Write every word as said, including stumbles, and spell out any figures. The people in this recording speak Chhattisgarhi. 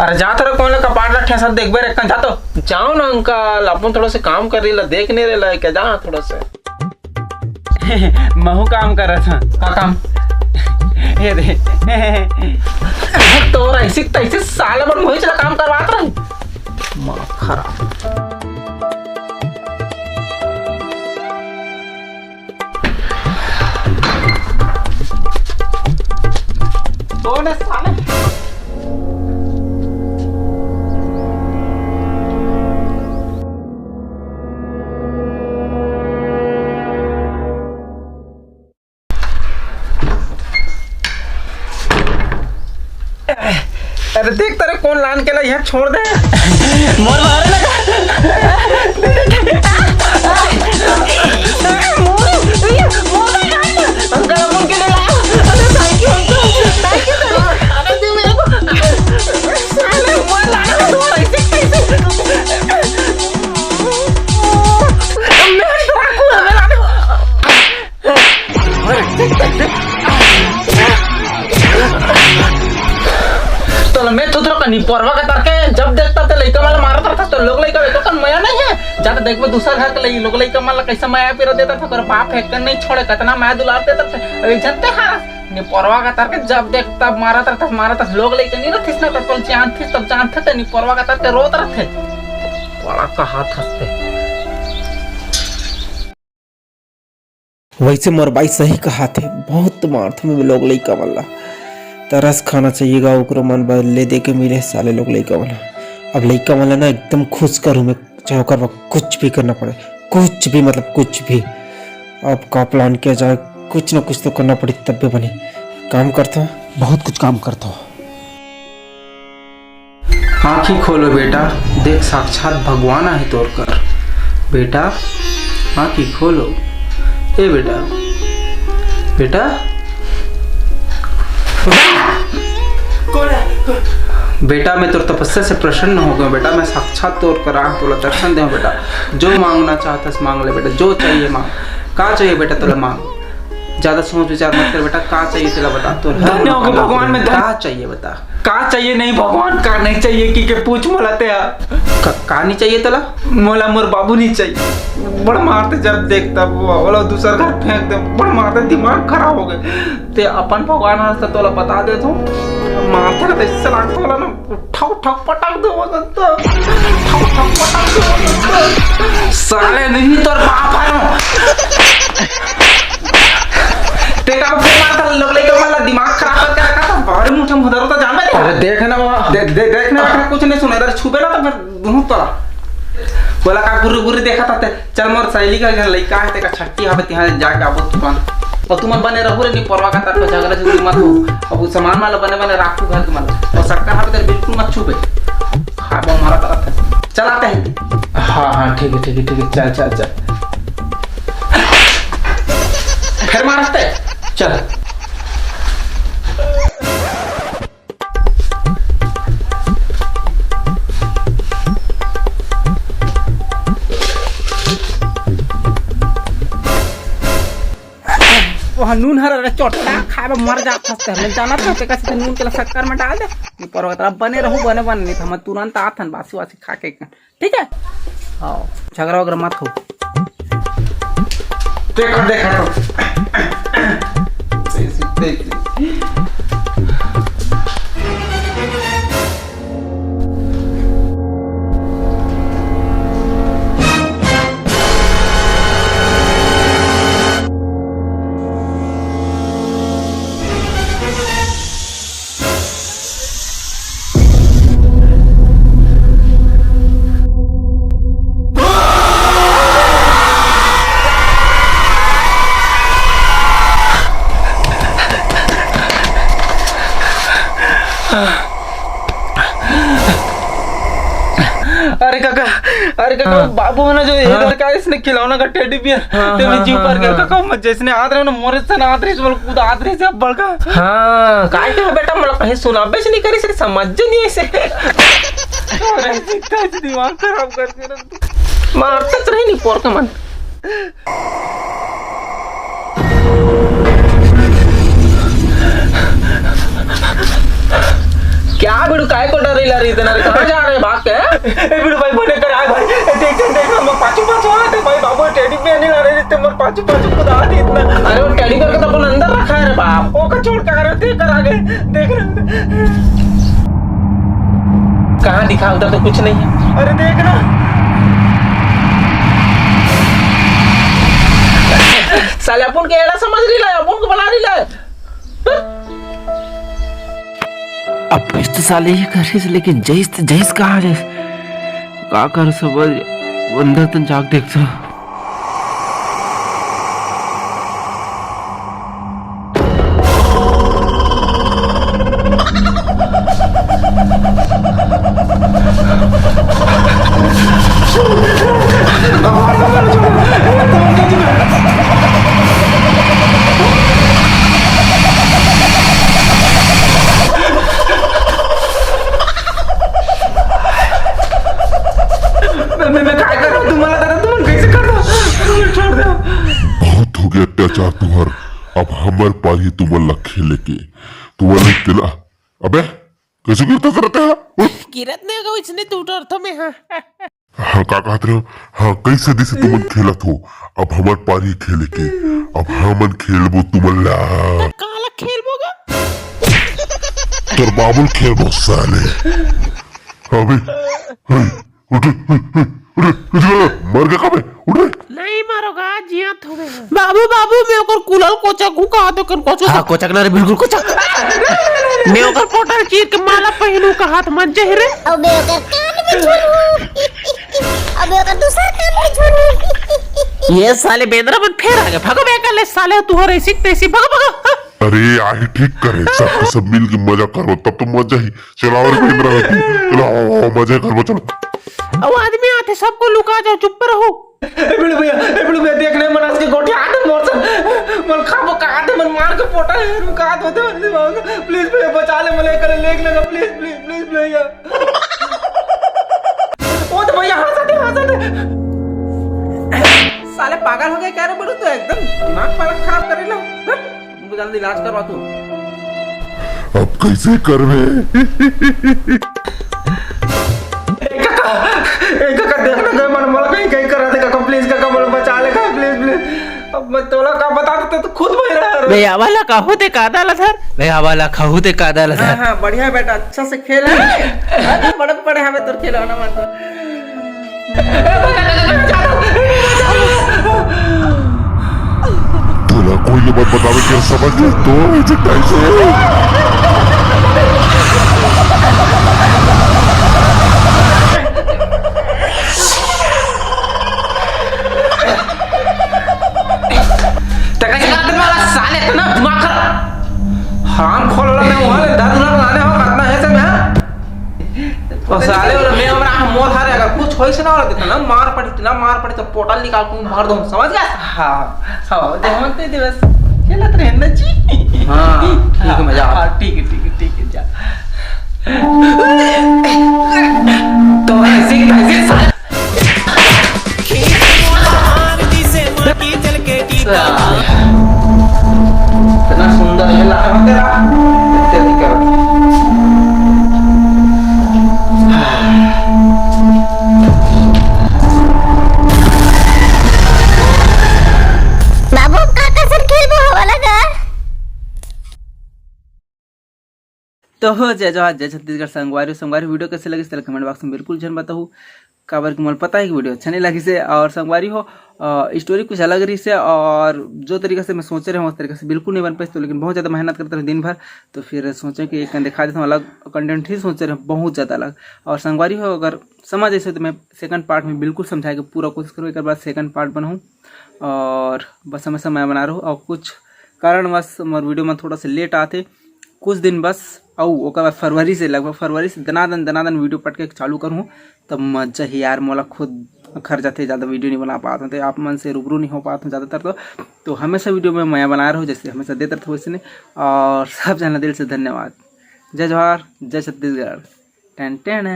अरे जा थोड़ा, कोन ला कपाट ला ठेसत देखबे रे, कन जा तो। जाओ ना अंकल, अपन थोड़ा से काम कर रही ला, देख नहीं रहे ला क्या, जा थोड़ा से। महू काम करत हं। का काम? ये दे। तोर ऐसी तैसी साले मन मोहित ला काम करवात रही। माँ खराब। कौन है साले? अरे देख, तेरे कौन लान के ला यहाँ छोड़ दे। मोर मारे लगा। अंकल, अमन के लिए लाया। अरे, thank you, uncle. Thank you, sir। अरे, दे मेरे को। साले, मोर लाना तो ऐसे, कैसे? मैं डाकू है, मैं लाना। तोला मैं तो थोड़ा कनी परवा का तरके जब देखता ते लइका वाला मारत रहता तो लोग लइका तो कन मया नहीं है। जा तो देखबे दूसर घर के लई-, लोग लइका मन ला कैसा मया पीरा देता था, ओकर बाप है कन नहीं छोड़े, कितना मया दुलार देता था। अभी जनते हारस, ने परवा का तरके जब देख तब मारत रहता, मारत रहता। लोग लइका नहीं रहतिस ना, तब जानतिस, तब जानते ते, ने परवा का तरके रोत रहते। बड़ा कहा थसते। वैसे मोर बाई सही कहा थे, बहुत मारथे में लोग लइका मन ला। तरस खाना चाहिए गा, ओकरो मन बर ले दे के मिले साले लोग लइका मन ला। अब लइका मन ला ना एकदम खुश करूँ मैं, चाहे ओकर बर कुछ भी करना पड़े, कुछ भी, मतलब कुछ भी। अब का plan किया जाए, कुछ ना कुछ तो करना पड़ी तब भी बने। काम करता हूँ, बहुत कुछ काम करता हूँ। आँखी खोलो बेटा, देख साक्षात भगवान आहे तोर कर। बेटा, आँखी खोलो। ए बेटा, बेटा। कौन है? बेटा, मैं तोर तपस्या से प्रसन्न हो गया बेटा, मैं साक्षात तोर कर आँख तोला दर्शन दे बेटा। जो मांगना चाहता है मांग ले बेटा, जो चाहिए मांग। का चाहिए बेटा तोला मांग। ज्यादा सोच विचार मत कर बेटा, का चाहिए तेला बता, तोर हर धन्य हो गए मनोकामना भगवान, पूरी मैं धन्य। का चाहिए बता। का चाहिए नहीं भगवान, का नहीं चाहिए कि के पूछ मोला ते हा। का, का नहीं चाहिए तेला? मोला मोर बाबू नहीं चाहिए। बड़ मारते जब देख तब वो, ओला दूसर घर फेंक दे। बड़ मारते, दिमाग खराब हो गए। ते अपन भगवान हस त तोला बता दे तू। मारते ना, ऐसे लागत होला ना। ठक ठक पटक दो मदन तो। ठक ठक पटक दो मदन तो। साले नहीं तोर बाप है। ते का फेर मारता लोग लइका वाला दिमाग खराब करके रखा था। बाहर मुठम उधर तो जान बे। अरे देख ना बाबा। दे, दे, देख ना। कुछ नहीं सुना, इधर छुपे ना तो फिर दूँ तोला। बोला का गुरु गुरु देखा था ते। चल मोर सहेली का घर लइका है, तेका छट्टी हवे, तिहाँ जाके आबो तुमन। और तुमन बने रहू रे, नहीं परवा का तरफ झगड़ा झुगड़ी मत हो। अब वो सामान वाला बने बने राखू घर तुमन। और सक्कर हवे तेरे बिल्कुल मत छुपे। खाबो मारा तरफ है। चल आते हैं। हाँ, हाँ, ठीक है, ठीक है, ठीक है। चल, चल, चल। फिर मारते। चल। ओह नून हर अरे चोट्टा खाए बर मर जात हस, पहले जानत हस, तेकर से नून के ला शक्कर में डाल दे। ये परवा तरफ बने रहू, बने बने, नहीं तो हम तुरंत आथन बासी वासी खा के। ठीक है? हाँ, झगड़ा वगैरह मत हो। देखो, देखो तो। अरे काका, अरे काका, हाँ। बाबू है ना जो ये हाँ। लड़का है, इसने खिलौना का टेडी बियर, हाँ, तेरे हाँ, जीव हाँ, पर गया हाँ। काका, मैं जैसने आत रहे ना, मोरे से ना आत रहे, बोल कूद आत रहे से बड़का। हाँ, काय कहा बेटा, मोला कहीं सुनाबे से नहीं करी, से समझ नहीं ऐसे। अरे, ऐसे कैसे दिमाग खराब करके रख दे। मारते तो रही नहीं पोर का मन। क्या बिड़ू, काय को डरेला रही इतना रे? कहाँ जा रहे भाग के? ए बिड़ू भाई, बने कर आए भाई। ए, देख, देख, देख, हम पाछू, पाछू आते भाई, बाबू टेडी बियर नहीं ला रहे थे, मोर पाछू, पाछू खुद आते इतना। अरे, वो टेडी बियर को तो अपन अंदर रखा है रे बाप। वो का छोड़ के आ रहे, देख कर आगे, देख रहे। कहाँ दिखा, उधर तो कुछ नहीं है। अरे, देख ना। साले अपन के एड़ा समझ रही ला, अपन को बना रही ला। अब कुछ तो साले ये करिस, लेकिन जइस त जइस कहाँ जइस? का कर सब अंदर तन जाके देखथों। मैं, मैं, मैं काय कर रहा हूँ? तुम्हारा दादा, तुम कैसे कर दो? छोड़ दो। बहुत हो गया अत्याचार तुम्हार, अब हमर पारी तुमन ला खेले के। तुमन ला तेला, अबे, कैसे गिरता करता है? उठ। गिरत नहीं होगा, इसने टूट अर्थ में, हाँ। हाँ, का कहत रहे हो? हाँ, कैसे दिसे तुमन खेलत हो? अब हमर पारी खेले के, अब हमन खेलबो तुमन ला। त काला खेलबो गा? तोर बाबुल खेलबो साले। अबे, उठ, उठ, उठ, उठ, उठ, मर गया कबे? उठ रे। नहीं मरोगा, जियत होबे। बाबू, बाबू, मैं ओकर कुलल कोचक हूँ, कहा तो कर कोचक। हाँ, कोचक ना रे, बिल्कुल कोचक। मैं ओकर पोटल चीर के माला पहनू, कहा तो मन चाहे रे। अबे ओकर कान में झुलू। अबे ओकर दूसर कान में झुलू। ये साले बेंदरा मन फेर आ गए। भगो बे, कर ले साले, तू हो रही सीख तैसी। भगो, भगो। हाँ। अरे, आही ठीक करे, सब के सब मिल के मजा करो, तब तो मजा ही। चलाओ रे बेंदरा, चलो, आओ, आओ, मजा करबो, चलो। अब आदमी आते, सबको लुका जाओ, चुप रहो। ए बिड़ू भैया, ए बिड़ू भैया, देख नहीं, मन आज के गोठिया आते मोर से, मन खाबो का आते, मन मार के पोटा है, रुका आते होते, मन दिमाग, please भैया, बचा ले, मन एक करे, लेक लेगा, please, please, please भैया। ओ तो भैया, हंसा दे, हंसा दे। साले पागल हो गए क्या रे बिड़ू, तो एकदम दिमाग पागल खराब कर रहे हो। हट। तुमको जल्दी इलाज करवा तू। अब कैसे करबे? ए काका, ए काका, देख ना, गए मन मोला कहीं, कहीं करा दे काका, please काका, मोला बचा ले काका, please, please। अब मैं तोला का बता देता, तू खुद वही रहा रे। बे आवाला कहू ते कादा ला धर, बे आवाला कहू ते कादा ला धर। हाँ, हाँ, बढ़िया बेटा, अच्छा से खेल। अरे, बड़े बड़े हमें तोर खिलौना मत। तोला कोई ये बात बतावे के समझ ले तो इसे टाइम से। टका चला दे वाला साले, इतना दिमाग खराब। हराम खोल वाला मैं वहां ले दादू ना लाने हो, करना है सब यहाँ। ओ साले वाला मैं हमरा मोर हारे, अगर कुछ होइस ना वाला, देखना मार पड़ी, इतना मार पड़ी तो पोटल निकाल के मार दूं, समझ गया? हाँ, हाँ, दे हम ते दिवस खेलत रहे ना जी। हाँ, ठीक है, मजा आ। हाँ, ठीक है, ठीक है, ठीक है, जा। तो ऐसे ही, ऐसे ही साले इतना सुंदर है लाल तेरा। इतने अधिक है। बाबू, काका सर खेलबो हवा लगा। तो हो, जय जोहार, जय छत्तीसगढ़। संगवारी, संगवारी, video कैसे लगिस तेला comment box में बिल्कुल झन बताहू, काबर कि मोला पता है कि video अच्छा नहीं लगिस हे। और संगवारी हो, अ, story कुछ अलग रहिस हे और जो तरीका से मैं सोचे रहे हूँ उस तरीका से बिल्कुल नहीं बन पाइस, तो लेकिन बहुत ज़्यादा मेहनत करते रहे दिन भर, तो फिर सोचे कि एक दिखा देता हूँ अलग content ही सोचे रहे, बहुत ज़्यादा अलग। और संगवारी हो, अगर समझ आइस हे तो मैं second part में बिल्कुल समझाए के पूरा कोशिश करूँ, एक बार second part बनाऊँ। और बस हमेशा मैं बना रहूँ और कुछ कारणवश मोर video में थोड़ा सा late आते, कुछ दिन बस, अउ ओकर बाद फरवरी से, लगभग फरवरी से दनादन, दनादन video पटके चालू करूँ, तब मजा ही यार, मोला खुद अखर जाथे, ज़्यादा video नहीं बना पात हूँ, तो आप मन से रूबरू नहीं हो पात हूँ ज़्यादातर तो, तो हमेशा video में मैं बना रहूँ, जैसे हमेशा देत रहूँ वैसे नहीं। और सब झन ला दिल से धन्यवाद। जय जोहार, जय छत्तीसगढ़। टेन टेन है।